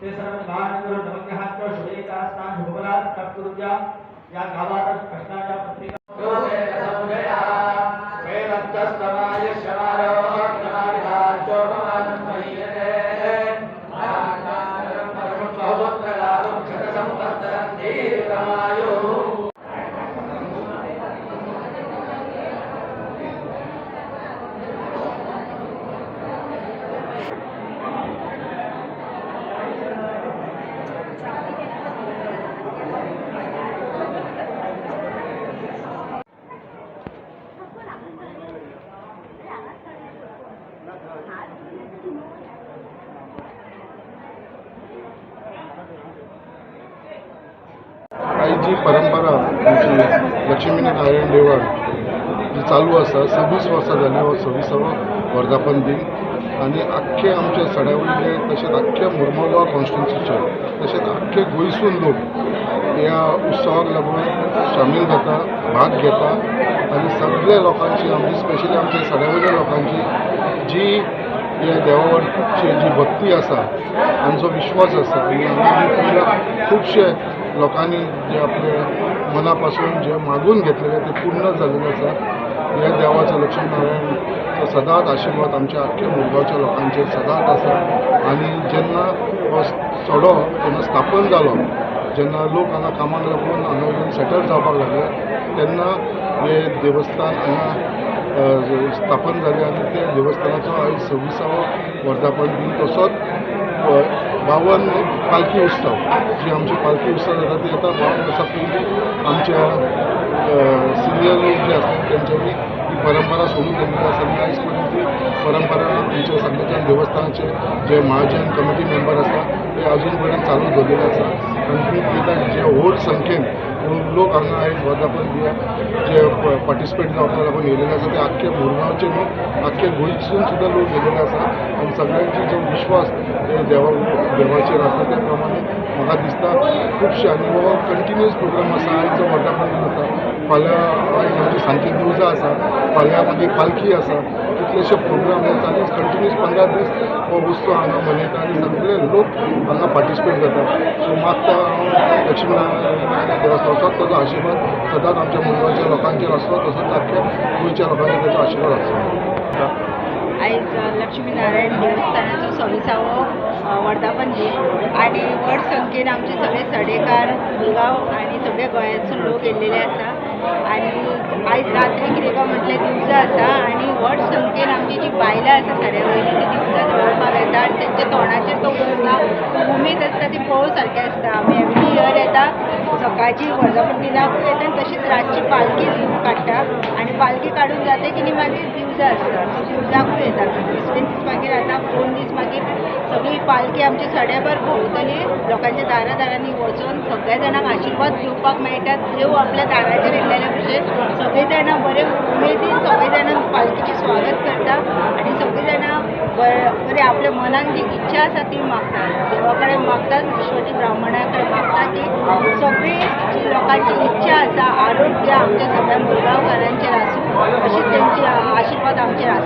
ते सर्व निवारण करून नवग्रहांच्या शुभेच्छा शुभफलात प्राप्त करून द्या. या गावात प्रश्नाच्या पत्रिका आयज जी परंपरा आमची लक्ष्मीनारायण देवळान जी चालू आसा 26 वर्सां जाली, हो 26वो वर्धापन दिन आनी आख्खे आमचे सड्यावयले तशेंच आख्खे मुरमुगांव कॉन्स्टिट्युन्सीचे तशेंच आख्खे गोंयसून लोक ह्या उत्सवाक लागून सामील जाता, भाग घेता आनी सगळे लोकांची आमची स्पेशली आमच्या सड्यावयल्या लोकांची जी ह्या देवावरची जी भक्ती आसा, आमचो विश्वास आसा आनी हांगा खुबशे लोकांनी जे आपले मना पासून जे मागून घेतलेले ते पूर्ण जाल्लेले आसा. ह्या देवाचो लक्ष्मीनारायणचो सदांच आशिर्वाद आमच्या आख्ख्या मुरगांवच्या लोकांचेर सदांच आसा. आनी जेन्ना हो सडो जेन्ना स्थापन जालो, जेन्ना लोक हांगा कामाक लागून हांगा येवन सेटल जावपाक लागले तेन्ना हे देवस्थान हांगा स्थापन जालें आनी त्या देवस्थानाचो आयज 26वो वर्धापन दिन. तसोच 52 पालखी उत्सव, जी आमची पालखी उत्सव जाता ती आतां 52 वर्सां पयलीं आमच्या सिनियर लोक जे आसले तेंच्यांनी ही परंपरा सोडून गेल्ली आसा आनी आयज पर्यंत ती परंपरा आमच्या सगळ्याच्या देवस्थानाचे जे महाजन कमिटी मेंबर आसा ते अजून पर्यंत चालू दवरलेले आसा. आनी तुमी पळयता जे व्हड संख्येन लोक हांगा आयज वर्धापन दिनाक जे पार्टिसिपेट जावपाक लागून येयलेले आसा ते आख्खे मुरगांवचे न्हू, आख्खे गोंयसून सुद्दां लोक येयलेले आसा आनी सगळ्यांची जो विश्वास देवाचेर आसा त्या प्रमाणे म्हाका दिसता खुबशे. आनी हो कंटिन्युअस प्रोग्राम आसा. आयज जो वर्धापन दिन आसा, फाल्यां आयज आमची सांजची दिवजां आसा, फाल्यां मागीर पालखी आसा, कितलेशे प्रोग्राम हे चालूच कंटिन्युअस 15 दीस हो उत्सव हांगा मनयता आनी सगळे लोक हांगा पार्टिसिपेट जाता. सो मागता हांव लक्ष्मीनारायण देवस्थानाचो ताजो आशिर्वाद सदांच आमच्या मुरगांवच्या लोकांचेर आसचो, तसोच आख्ख्या गोंयच्या लोकांचेर ताजो आशिर्वाद आसचो. आयज लक्ष्मीनारायण देवस्थानाचो 26वो वर्धापन दीस आनी व्हड संख्येन आमचे सगळे सडेकार, मुरगांव आनी सगळे गोंयांतसून लोक येयल्लेले आसा. आनी आयज रात्री कितें काय म्हटल्यार दिवजां आसा आनी व्हड संख्येन आमची जी बायलां आसा सड्या वयली ती दिवजां जळोवपाक येता आनी तेंच्या तोंडाचेर तो उत्साह उमेद आसता ती पळोवं सारकी आसता. आमी एवरी इयर येता, सकाळची वर्धापन दिनाकूय येता आनी तशीच रातची पालखी काडटा आनी पालखी काडून जाता की मागीर दिवजां आसता, सो दिवजांकूय येता. दुसरे दीस मागीर आतां 2 दीस मागीर सगळी पालखी आमची सड्याभर भोंवतली, लोकांच्या दारा दारांनी वचून सगळ्या जाणांक आशिर्वाद घेवपाक मेळटा. देव आपल्या दाराचेर येयल्ल्या भशेन सगळीं जाणां बरे उमेदीन सगळीं जाणां पालखीचें स्वागत करता आनी सगळीं जाणां बरे आपल्या मनान जी इच्छा आसा ती मागतात, देवा कडेन मागतात, विश्वटी ब्राह्मणा कडेन मागता की सगळी जी लोकांची इच्छा आसा आरोग्य आमच्या सगळ्या मुरगांवकारांचेर आसूं, अशी तेंची आशिर्वाद आमचेर आसूं.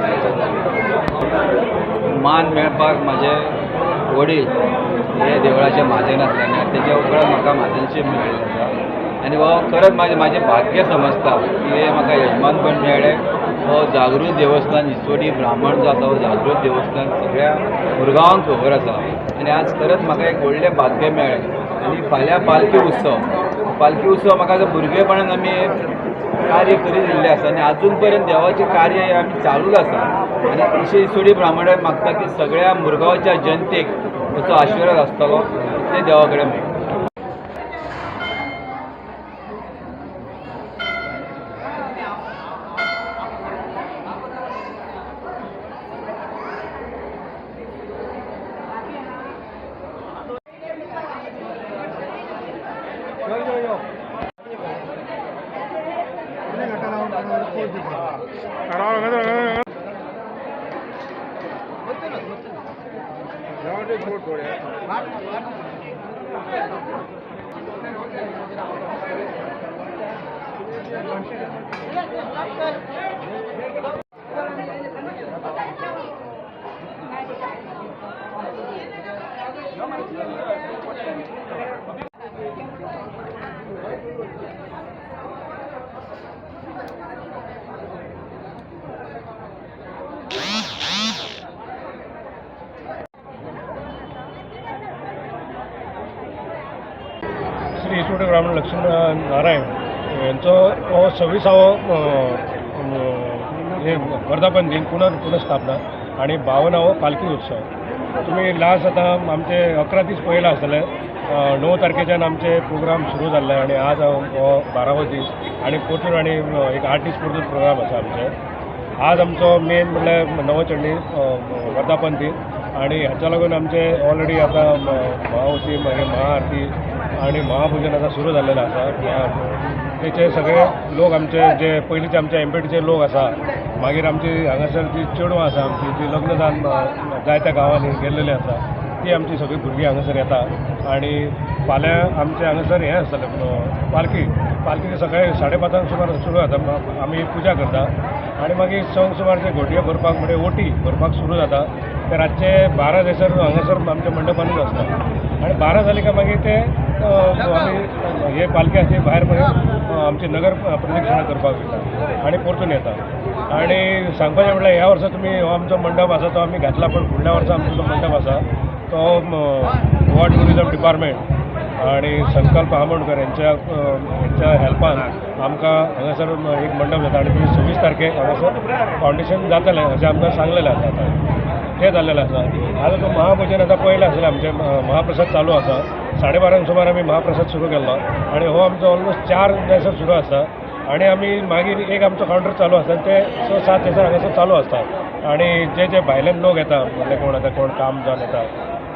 मान मेळपाक म्हाजे वडील हे देवळाचे म्हाजन आसले आनी तेच्या उपरांत म्हाका म्हाजनशीप मेळिल्ली आसा आनी हो खरेंच म्हाजें भाग्य समजता की हें म्हाका यजमानपण मेळ्ळें. हो जागृत देवस्थान इसवटी ब्राह्मण जो आसा हो जागृत देवस्थान सगळ्या मुरगांवांक खबर आसा आनी आज खरेंच म्हाका एक व्हडलें भाग्य मेळ्ळें. आनी फाल्यां पालखी उत्सव, पालखी उत्सव म्हाका आतां भुरगेपणान आमी कार्य करीत येयल्लें आसा आनी आजून पर्यंत देवाचें कार्य हें आमी चालूच आसा. आनी इसवटी ब्राह्मणाक मागता की सगळ्या मुरगांवच्या जनतेक ताचो आशिर्वाद आसतलो इतलें देवा कडेन मेळटा. श्री इसवटे ब्राह्मण लक्ष्मीनारायण यांचो हो 26वो हे वर्धापन दिन पुनर्स्थापना आणि 52वो पालखी उत्सव. तुमी लास्ट आतां आमचे 11 दीस पयला आसतले, 9 तारखेच्यान आमचे प्रोग्राम सुरू जाल्ले आनी आज हो 12वो दीस आनी परतून आनी एक 8 दीस परतून प्रोग्राम आसा आमचे. आज आमचो मेन म्हणल्यार नवचंडी वर्धापन दिन आनी हाच्या लागून आमचे ऑलरेडी आतां महाआरती मागीर महाआरती आनी महापुजन आतां सुरू जाल्लेलें आसा. तेचे सगळे लोक आमचे जे पयलींचे आमचे एमपीटीचे लोक आसा, मागीर आमची हांगासर जी चेडवां आसा आमची जी लग्न जावन जायत्या गांवांनी गेल्लेली आसा ती आमची सगळीं भुरगीं हांगासर येता. आनी फाल्यां आमचें हांगासर हें आसतलें पालखी. पालखी सकाळी 5:30 सुमार सुरू जाता, आमी पुजा करता आनी मागीर 6 सुमार जे घोटयो भरपाक म्हणजे ओटी भरपाक सुरू जाता. ते रातचे 12 जायसर हांगासर आमच्या मंडपानूच आसता आनी 12 जाली काय मागीर ते आमी हे पालखी आसा भायर मागीर आमची नगर प्रदक्षिणा करपाक वयता आनी परतून येता. आनी सांगपाचें म्हणल्यार ह्या वर्सा तुमी हो आमचो मंडप आसा तो आमी घातला, पण फुडल्या वर्सा आमचो जो मंडप आसा तो गोवा ट्युरिजम डिपार्टमेंट आनी संकल्प आमोणकर यांच्या हेल्पान आमकां हांगासर एक मंडप जाता आनी 26 तारखेक हांगासर फावंडेशन जातलें अशें आमकां सांगलेलें आसा. आतां तें जाल्लेलें आसा. आतां तो महाभोजन आतां पयलें आसलें आमचें महाप्रसाद चालू आसा. 12:30 सुमार आमी महाप्रसाद सुरू केल्लो आनी हो आमचो ऑलमोस्ट 4 जायसर सुरू आसता आनी आमी मागीर एक आमचो कावंटर चालू आसता ते 6-7 जायसर हांगासर चालू आसता. आनी जे जे भायल्यान लोक येता म्हणल्यार कोण आतां कोण काम जावन येता,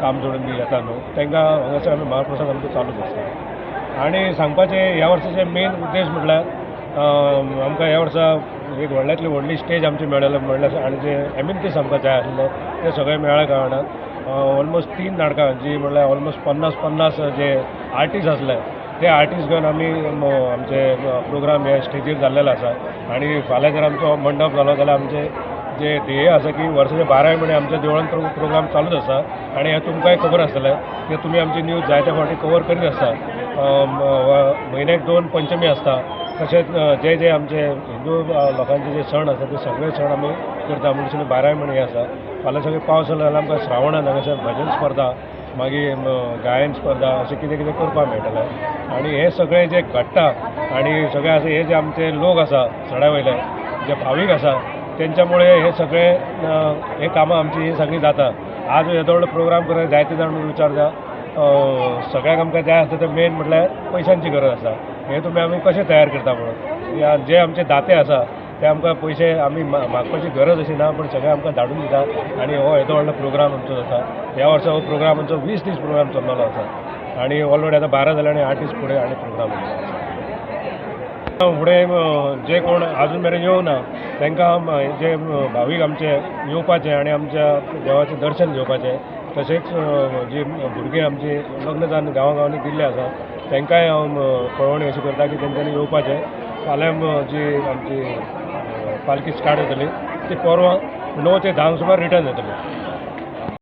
काम जोडून बी येता न्हू, तांकां हांगासर आमी महाप्रसाद आमचो चालूच आसता. आनी सांगपाचें ह्या वर्साचें मेन उद्देश म्हटल्यार आमकां ह्या वर्सा एक व्हडल्यांतली व्हडली स्टेज आमची मेळ्ळें म्हणल्यार आनी जे एम्युनिटीज आमकां जाय आसले ते सगळे मेळ्ळ्या कारणान ऑलमोस्ट 3 नाटकां जी म्हणल्यार ऑलमोस्ट 50-50 जे आर्टिस्ट आसले ते आर्टिस्ट घेवन आमी आमचे प्रोग्राम हे स्टेजीर जाल्लेले आसा. आनी फाल्यां जर आमचो मंडप जालो जाल्यार आमचे जे ध्येय आसा की वर्साचे 12 म्हयने आमच्या देवळान प्रोग्राम चालूच आसा. आनी हें तुमकांय खबर आसतलें की तुमी आमची न्यूज जायते फावटी कवर करीत आसता. म्हयन्याक 2 पंचमी आसता, तशेंच जे जे आमचे हिंदू लोकांचे जे सण आसा ते सगळे सण आमी करता. म्हणून 12 म्हयने हे आसा. फाल्यां सगळे पावस जालो जाल्यार आमकां श्रावणान हांगासर भजन स्पर्धा, मागीर गायन स्पर्धा अशें कितें कितें करपाक मेळटलें. आनी हें सगळें जें घडटा आनी सगळें आसा हे जे आमचे लोक आसा सड्या वयले जे भावीक आसा तेंच्यामुळे हे सगळे हे कामां आमची ही सगळीं जाता. आज येदो व्हडलो प्रोग्राम करप जायते जाण विचारता सगळ्यांक आमकां जाय आसता ते मेन म्हटल्यार पयशांची गरज आसा. हें तुमी आमी कशें तयार करता म्हणून जे आमचे दाते आसा ते आमकां पयशे आमी मागपाची गरज अशी ना, पण सगळे आमकां धाडून दिता आनी हो येदो व्हडलो प्रोग्राम आमचो जाता. ह्या वर्सा हो प्रोग्राम आमचो 20 दीस प्रोग्राम चल्लेलो आसा आनी ऑलरेडी आतां 12 जाले आनी 8 दीस फुडें आनी प्रोग्राम आसा. फुडें जे कोण आजून मेरेन येवना तांकां जे भावीक आमचे येवपाचे आनी आमच्या देवाचें दर्शन घेवपाचें, तशेंच जी भुरगीं आमची लग्न जावन गांवागांवांनी दिल्ले आसा तांकांय हांव कळोवणी अशी करता की तेंच्यांनी येवपाचें. फाल्यां जी आमची पालखी स्टार्ट जातली ती परवां 9 ते 10 सुमार रिटर्न जातली.